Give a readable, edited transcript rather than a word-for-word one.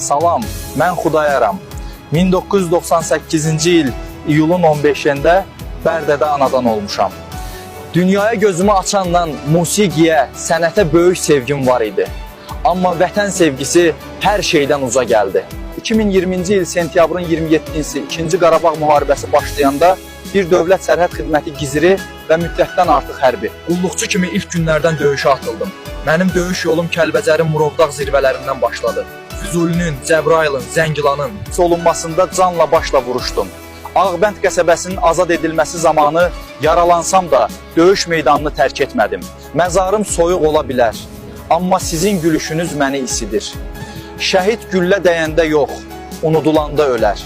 Salam, mən Xudayaram. 1998-ci il iyulun 15-də Bərdədə anadan olmuşam. Dünyaya gözümü açandan musiqiyə, sənətə böyük sevgim var idi. Amma vətən sevgisi hər şeydən uca gəldi. 2020-ci il sentyabrın 27-si 2-ci Qarabağ müharibəsi başlayanda bir dövlət sərhəd xidməti giziri və müddətdən artıq hərbi. Qulluqçu kimi ilk günlərdən döyüşə atıldım. Mənim döyüş yolum Kəlbəcərin Murovdağ zirvələrindən başladı. Füzulinin, Cəbrayılın, Zəngilanın solunmasında canla başla vuruşdum. Ağbənd qəsəbəsinin azad edilməsi zamanı yaralansam da döyüş meydanını tərk etmədim. Məzarım soyuq ola bilər, amma sizin gülüşünüz məni isidir. Şəhid güllə dəyəndə yox, unudulanda ölər.